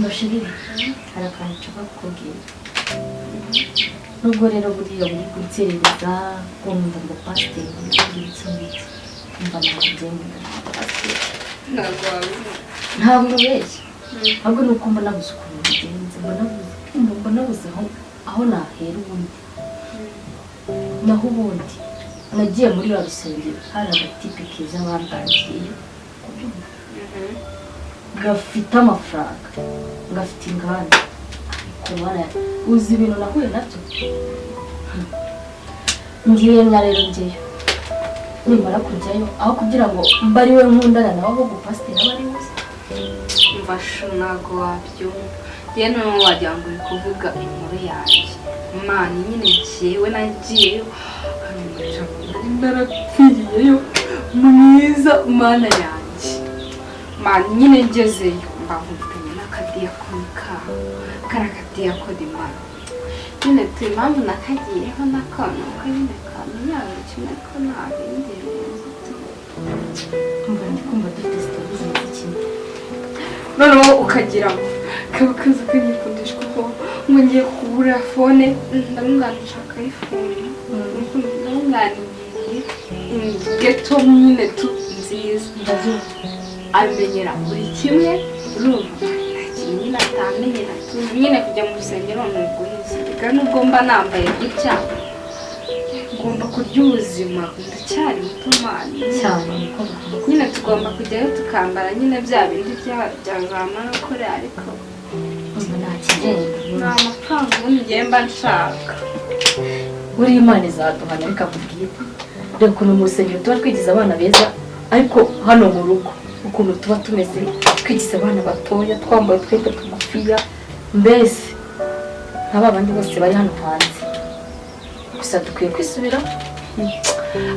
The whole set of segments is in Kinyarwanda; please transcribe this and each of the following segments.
Umva chérie, hari akantu nshaka kukubwira. Nubwo rero buriya buri kunserereza kumva ngo pasiteri iki ngiki, umva, ntabwo byemera pasiteri. Ntabwo wabivuga. Ntabwo ubeshya, ahubwo ni uko mbona buze ukuntu bigenze, mbona buze aho nahera ubundi. Naho ubundi nagiye muri ruriya rusengero, hari agatipe keza bandangiye, gafite amafaranga, gafite inganda, ariko bana, uzi ibintu nahuye nabyo? Ngiye nka rero ngeyo, nimara kujyayo, aho kugira ngo mbe ari we nkundana nawe, ahubwo pasiteri aba ari we. Umva shu, ntabwo wabyumva. Njyewe noneho wagira ngo uri kuvuga inkuru yanjye, man. Nyine njyewe nagiyeyo, hari umujama nari narapfiriyeyo mwiza, mana yanjye, man. Nyine ngezeyo mba nkubitanye n'akadiyakoni kaho, kari akadiyakoni, man. Nyine tu impamvu nakagiyeho nako ni uko nyine kamenya buri kimwe, ko nta bindi birenze tu. Umva, ndi kumva dufite story zimeze kimwe. Noneho ukagira ngo kaba kaza kanyikundisha kuko ngo ngiye kugura phone. Ndamubwira nshaka iPhone, ndamubwira ngiye geto nyine tu nziza. Ndabyumva. Amenyera buri kimwe, urumva nta kintu nyine atamenyera tu. Nyine kujya mu rusengero ni uguheza, nubwo mba nambaye gutya, ngomba kurya ubuzima, ndacyari muto, man. Cyane, niko bigomba. Nyine tugomba kujyayo tukambara nyine bya bindi bya za marokore, ariko Umva, nta kigenda. Nta mafaranga ubundi ngiye mba nshaka. Buriya Imana izaduhana, reka nkubwire. Reba ukuntu mu rusengero tuba twigize abana beza, ariko hano mu rugo ukuntu tuba tumeze, twigize abana batoya, twambaye utwenda tugufiya, mbese nka ba bandi bose bari hano hanze. Gusa dukwiye kwisubira.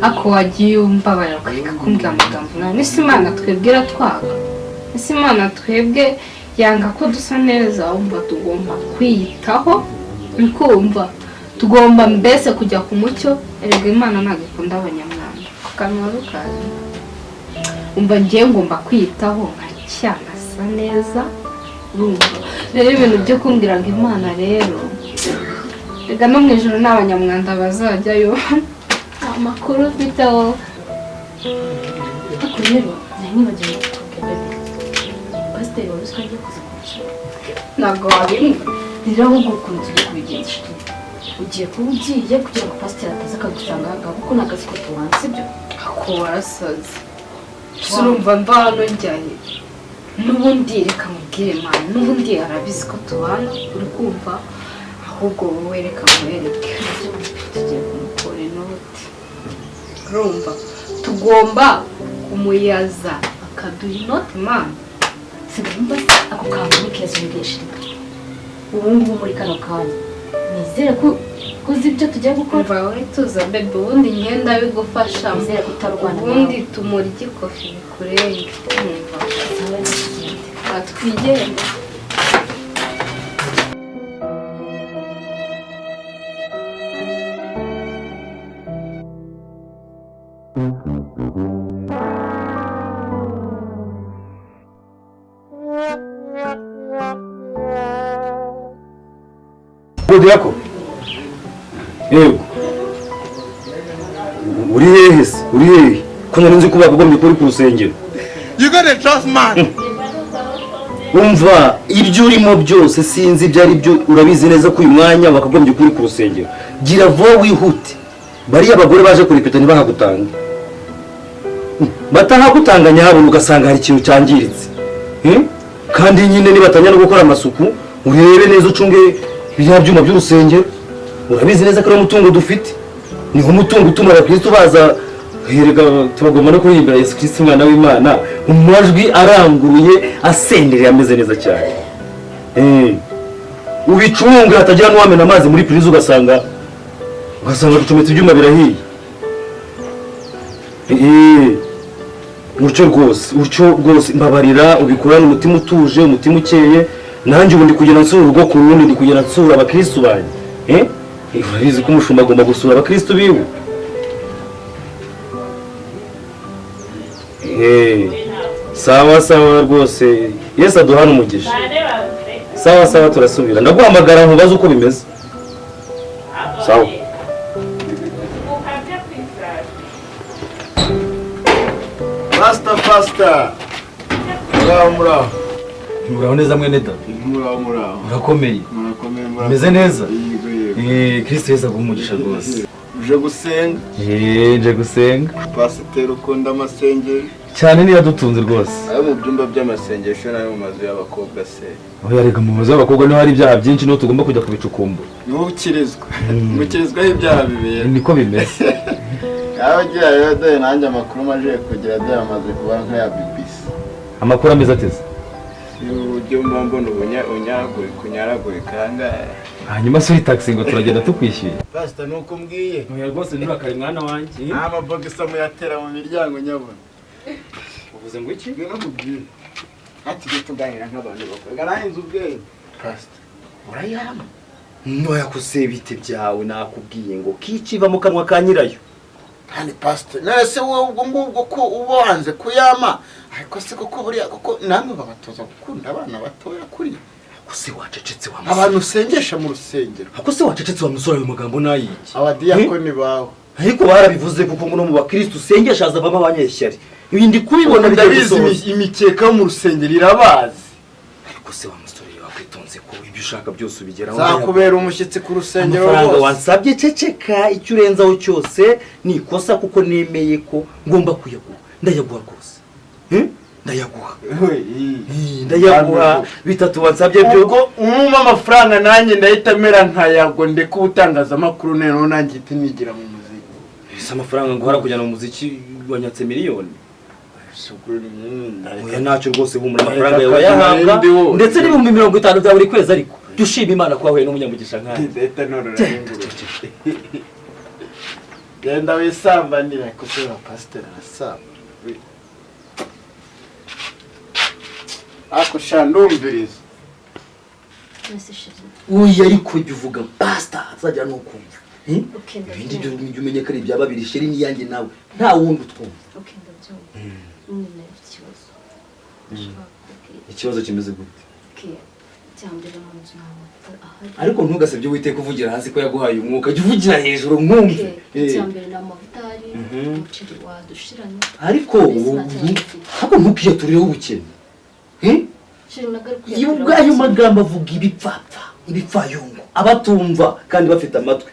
Ako wagiye umbabarira ukareka kumbwira amagambo nawe. Nise Imana twebwe iratwanga? Ese Imana twebwe yanga ko dusa neza? Wumva tugomba kwiyitaho, kumva tugomba mbese kujya ku mucyo. Erega Imana ntabwo ikunda abanyamwanda ku kanwa rukazi. Umva, ngiye ngomba kwiyitaho nkacya nkasa neza. Urumva rero, ibintu byo kumbwira ngo Imana rero, reka no mu ijoro ni abanyamwanda bazajyayo. Amakuru ufite wowe? Ariko rero nari nibagiwe no kukubwira, bébé, pasiteri wari uzi ko agiye kuza kunsura? Ntabwo wabimbwa. Rero ahubwo ukuntu tugiye kubigenza, inshuti, ugiye kuba ugiye kugira ngo pasiteri ataza akagusanga aha ngaha, kuko ni akazi ko tubana, sibyo? Ako warasaze. Urumva mva hano njyahe? N'ubundi reka mubwire, man, n'ubundi arabizi ko tubana, uri kumva? Ahubwo wowe reka nkwereke, tugiye kumukura inoti. Urumva tugomba kumuyaza akaduha inoti, man. Sigaye mbaza ako kantu ni keza umbwishije ubu ngubu muri kano kanya. Nizere ko uzi ibyo tugiye gukora. Umva, wowe tuza bébé, ubundi ngenda bigufasha. Nizere ko utarwana. Ubundi tumurye ikofi bikurenge, umva. Nawe tugende. Twigende. Yako yego, uri hehe se? Uri hehe ko nari nzi ko bakagombye kuba uri ku rusengero? You gotta trust man. Umva, ibyo urimo byose sinzi ibyo ari byo. Urabizi neza ko uyu mwanya wakagombye kuba uri ku rusengero. Gira vuba wihute, bariya abagore baje kurepeta ntibakagutange, batahagutanga nyabona ugasanga hari ikintu cyangiritse. Eh? Kandi nyine nibatangira no gukora amasuku, urebe neza, ucunge biriya byuma by'urusengero. Urabizi neza ko ari umutungo dufite, ni nk'umutungo utuma abakristo baza. Herega tubagomba no kuririmbira Yesu Kristo umwana w'Imana mu majwi aranguruye, asendereye, ameze neza cyane. Eh, ubicunge hatagira n'uwamena amazi muri prise, ugasanga ducometse ibyuma birahiye. Eh, utyo rwose, utyo rwose, mbabarira ubikorane umutima utuje, umutima ukeye. Nanjye ubu ndi kugenda nsura urugo ku rundi, ndi kugenda nsura abakristu banjye. Eh, urabizi ko umushumba agomba gusura abakristu biwe. Eh, sawa sawa rwose, Yesu aduhane umugisha. Sawa sawa, turasubira, ndaguhamagara nkubaze uko bimeze. Sawa. Pastor, pastor. Muraho, muraho. Muraho neza mwene da. Muraho, muraho. Murakomeye? Murakomeye, muraho. Meze neza? Yego, yego. Kristo Yesu aguhe umugisha rwose. Uje gusenga? Nje gusenga. Pasiteri ukunda amasengero? Cyane, niyo adutunze rwose. Ayo mu byumba by'amasengesho n'ayo mu mazu y'abakobwa se? Oya rega, mu mazu y'abakobwa niho hari ibyaha byinshi, niho tugomba kujya kubicukumbura. Niho ukirizwa. Mukirizwaho ibyaha bibera. Niko bimeze. Yawe gira rero, dore nanjye amakuru maje kugira, dore amaze kuba nk'aya BBC. Amakuru ameze ateze? Uburyo mba mbona unyaragurika unyaragurika ahangaha. Hanyuma se uri taxi ngo turagenda tukwishyuye? Pastor, nuko umbwiye. Oya rwose, nturakare mwana wanjye. Nta mabogisa muyatera mu miryango nyabona. Uvuze ngo iki? Ngwino nkubwire. Ati tuganira nk'abantu bakuru. Narahinze ubwenge. Pastor, urayama? Ntoya kuse bite byawe, nakubwiye ngo kikiva mu kanwa ka nyirayo. Kandi pastor, none se wowe ubwo ngubwo ko uba wanze kuyama, ariko se koko buriya koko namwe babatoza gukunda abana batoya kuri? Ako se wacecetse wa musore? Abantu usengesha mu rusengero. Ako se wacecetse wa musore, ayo magambo nayiki? Abadiyakoni bawe. Ariko barabivuze kuko ngo no mu bakristo usengesha hazavamo abanyeshyari. Ibi ndi kubibona bigiye Ndabizi. Gusohoza. Imikeka yo mu rusengero irabazi. Ariko se wa musore, wakwitonze ko ibyo ushaka byose ubigeraho? Nzakubera umushyitsi ku rusengero Amafaranga rwose. wansabye, ceceka, icyo urenzaho cyose ni ikosa, kuko nemeye ko ngomba kuyaguha, ndayaguha rwose. Ndayaguha. Ndayaguha bitatu wansabye byo. Ubwo umuma amafaranga, nanjye ndahita mera nkayago, ndeka ubutangazamakuru, noneho nanjye ihita nigira mu muziki. Ese amafaranga nguhara kujyana mu muziki, wanyatse miliyoni? Oya, ntacyo rwose, humura, amafaranga yawe yahabwa, ndetse n'50,000 bya buri kwezi. Ariko jya ushima Imana ko wahuye n'umunyamugisha nkanjye. Ndahita norora n'ingurube. Genda wisambanira, kuko wa pasiteri arasamba. Ariko sha, ndumviriza. Mbese chéri? Uyu ariko jya uvuga pasita azajya nukumva. Okay, Ibindi byo ndabyumva. jya umenye ko ari ibya babiri, chéri n'iyanjye nawe, nta wundi utwumva. Okay, ndabyumva. Nyine mfite ikibazo nshaka kukubwira. Ikibazo kimeze gute? Okay, icya mbere, mu nzu nta mavuta ahari. Ariko ntugasebye Uwiteka uvugira hasi ko yaguhaye umwuka, jya uvugira hejuru mwumve. Okay, icya mbere nta mavuta ahari, umuceri wadushiranye. Ariko Mbese nta kintu mfite. Ariko ntukiyaturireho ubukene. Chéri, nagaruka. Iyo ubwayo magambo avuga ibipfapfa, ibipfayongo, abatumva kandi bafite amatwi.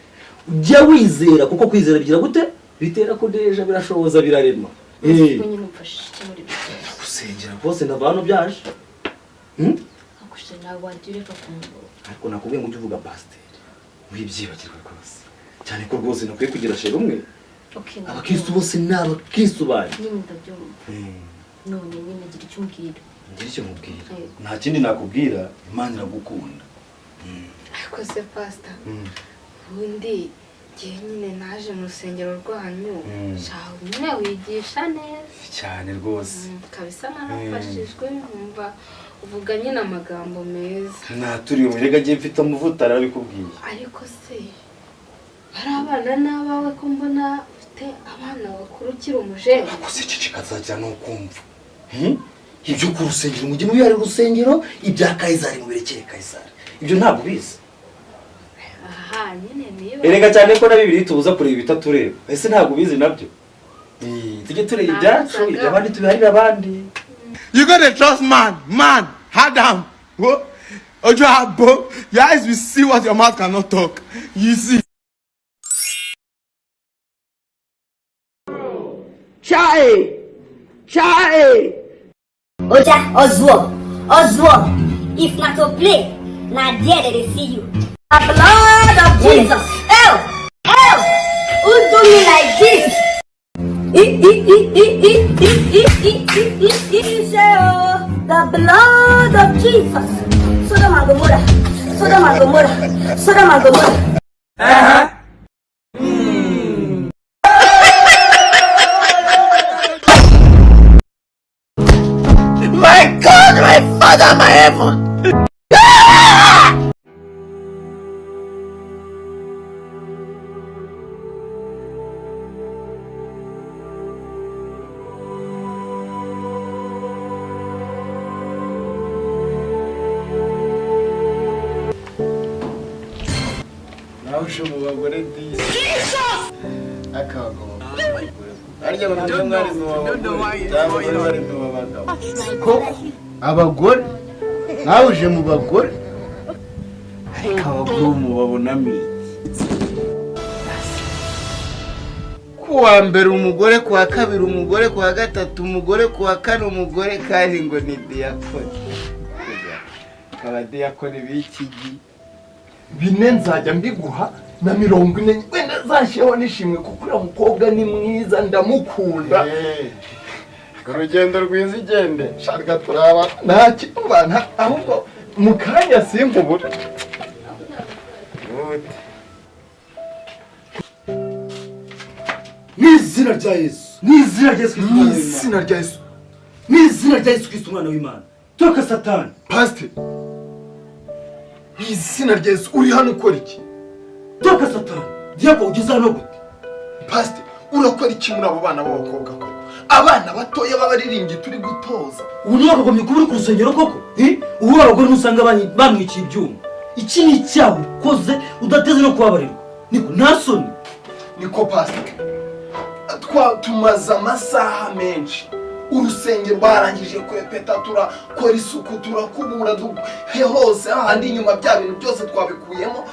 Ujya wizera, kuko kwizera bigira gute? Bitera kudeja, birashoboza, birarema. Nyine umfashije iki muri ibyo byose? Gusengera rwose, ndava hano byaje. Ariko chéri, ntabwo wagiye ureka kumugora. Ariko nakubwiye ngo ujye uvuga pasiteri, wibyibagirwe rwose, cyane ko rwose nakwiye kugira chéri umwe. Okay, Abakristu ndabyumva. bose ni abakristu banjye. Nyine ndabyumva. None nyine gira icyo umbwira. Ngira icyo nkubwira? Yego. Nta kindi nakubwira, Imana iragukunda. Ariko se pasita, ubundi igihe nyine naje mu rusengero rwanyu, shahu nyine wigisha neza. Cyane rwose. Kabisa narafashijwe, nkumva uvuga nyine amagambo meza. Naturiye umurega, agiye mfite amavuta, narabikubwiye. Ariko se bari abana n'abawe, ko mbona ufite abana bakuru ukiri umujene? Ako se ceceka, azajya nukumva. Ibyo ku rusengero mujye mubihari urusengero, ibya Kayizari mubirekere Kayizari. Ibyo ntabwo ubizi? Aha nyine niba Erega cyane ko na Bibiliya tubuza kureba ibitatureba. Ese ntabwo ubizi nabyo? Tujye tureba ibyacu, iby'abandi tubiharire abandi. You gonna trust man, man, Adam. Wo, Ojo abo, your eyes will see what your mouth cannot talk. You see. Chai! Chai! Oja, Ozuo, Ozuo, if na to play, na there they dey see you. The blood of Jesus. Oh, oh, who do me like this? E, e, e, e, e, e, e, e, e, e, e, say, oh, the blood of Jesus. Sodom and Gomorrah, Sodom and Gomorrah, Sodom and Gomorrah. My God, my Father, my heaven. Nawe uje mu bagore disi. Akabagabo harya ngo nibyo mwari mu bagore cyangwa abagore bari mu bagabo koko? Abagore, nawe uje mu bagore, ariko abagore mubabonamo iki? Kuwa mbere umugore, kuwa kabiri umugore, kuwa gatatu umugore, kuwa kane umugore, kandi ngo ni diyakoni. Abadiyakoni b'iki gihe. 4 nzajya mbiguha na 40, wenda zashyiraho n'ishimwe, kuko uriya mukobwa ni mwiza, ndamukunda. Urugendo rwiza, igende. Shaka turaba nta kimba ahubwo mu kanya sinkubura. Gute? Mu izina rya Yesu, mu izina rya Yesu Kristo Mu umwana w'Imana. izina rya Yesu. Mu izina rya Yesu Kristo umwana w'Imana, toka Satani. Pasiteri, mu izina rya Yesu, uri hano ukora iki? Toka Satani! Diyako, ugeze hano gute? Pasiteri, urakora iki muri abo bana b'abakobwa koko, abana batoya b'abaririmbyi turi gutoza? Ubu niwe wakagombye kuba uri ku rusengero koko? Eh? Ubu abagore ntusanga bamwiciye ibyuma. Iki ni icyaha ukoze udateze no kubabarirwa. Niko, nta soni? Niko pasiteri, twa tumaze amasaha menshi, urusengero barangije kurepeta, turakora isuku, turakubura hose hahandi inyuma, bya bintu byose twabikuyemo,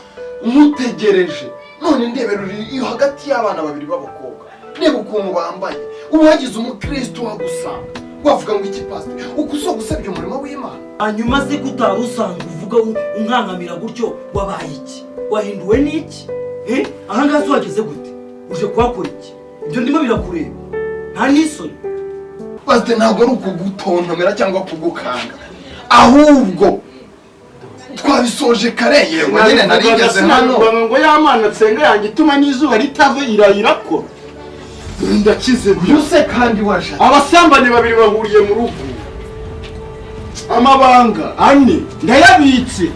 mutegereje. None ndebera, uri hagati y'abana babiri b'abakobwa, reba ukuntu bambaye. Ubu hagize umukristo uhagusanga wavuga ngo iki? Pasiteri, uku si ugusebya umurimo w'Imana? Hanyuma se ko utari usanzwe uvuga unkankamira gutyo, wabaye iki? Wahinduwe n'iki? Eh? Ahangaha se wageze gute? Uje kuhakora iki? Ibyo ndimo birakureba? Nta n'isoni? Pasiteri, ntabwo ari ukugutontomera cyangwa kugukanga, ahubwo twabisoje kare. Yego nyine, narigeze hano. Ngo ya Mana nsenga yanjye ituma n'izuba ritava irakora, ndakize. Uyu se kandi waje? Abasambani babiri bahuriye mu rugo, amabanga ane ndayabitse,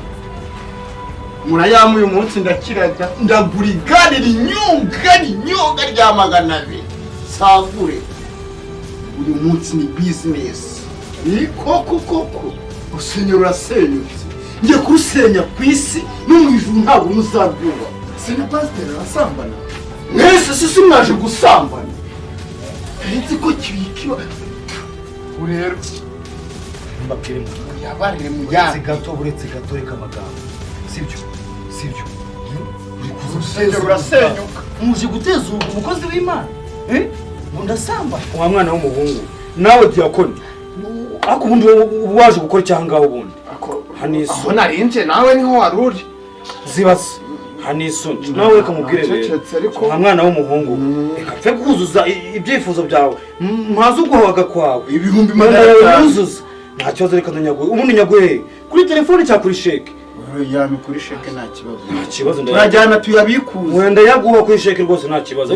murayama. Uyu munsi ndakiraga, ndagura igare rinyonga rinyonga rya 200, sagure. Uyu munsi ni bizinesi, ni koko koko. Urusengero rurasenyutse, ngiye kurusenya ku isi no mu ijuru, ntabwo muzarwubaka. Se na pasiteri arasambana? Mwese si mwaje gusambana? Nzi ko kibikiba rero. Mbabwire mu Yabarire mu Buretse gato, buretse gato, reka amagambo. Sibyo, sibyo. Uri kuza Urusengero rurasenyuka. Muje guteza umukozi w'Imana, eh, ngo ndasamba wa mwana w'umuhungu nawe diyakoni. Ariko ubundi wowe uba waje gukora icyaha ngaho ubundi? Hano Aho isoni. narinje nawe niho wari uri. Zibase hano isoni nawe, reka mubwire rero. Nacecetse ariko. Nka mwana w'umuhungu, reka mfe kuzuza ibyifuzo byawe, mpaze uguhaga kwawe. Ibihumbi Imyenda magana yawe atanu. yuzuza, nta kibazo. Reka ndanyaguhe. Ubundi nyaguhe kuri telefone cyangwa kuri sheke? Yame kuri sheke, nta kibazo. Nta kibazo. Turajyana tuyabikuze. Wenda yaguha kuri sheke rwose, nta kibazo.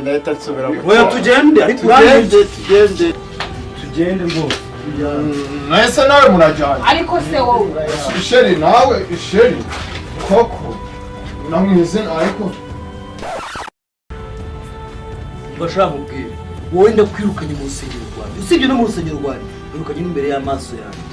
Ndahita nsubira mu Oya, tugende ariko. Tugende. Urangije. Tugende. Tugende rwose. Mwese nawe murajyanye. Ariko se wowe? Chérie, nawe chérie koko, na mu izina ariko. Bashaka mubwire, wowe ndakwirukanye mu rusengero rwanjye. Usibye no mu rusengero rwanjye, wirukanye n'imbere y'amaso yanjye.